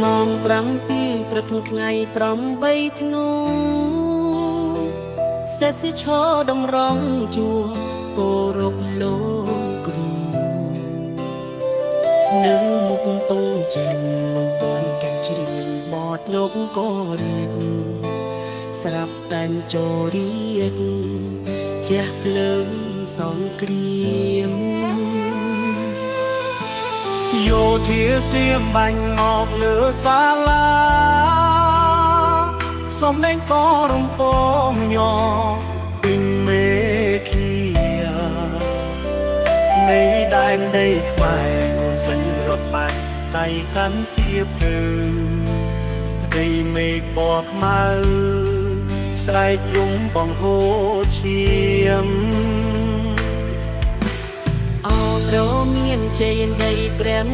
ម៉ោង7ព្រឹកថ្ងៃ8ធ្នូសេះឈរតម្រង់ជួរគោរពលោកគ្រូនៅមុខតុងចិនមិនទាន់កាច់ជ្រៀងបតលោកក៏រៀបស្រាប់តែនចូលរៀកជះភ្លើងសង្គ្រាម យោធាសៀមបាញ់ងอกលើសាលាសំលេងក៏រំពងញពីមេឃីនៃដែនដីខ្មែរកូនសិញរត់បាច់ដៃកាន់សៀភើផ្ទៃមេឃពណ៌ខ្មៅស្រែកយំបងហូរឈាម អោប្រមានជ័យដីព្រះ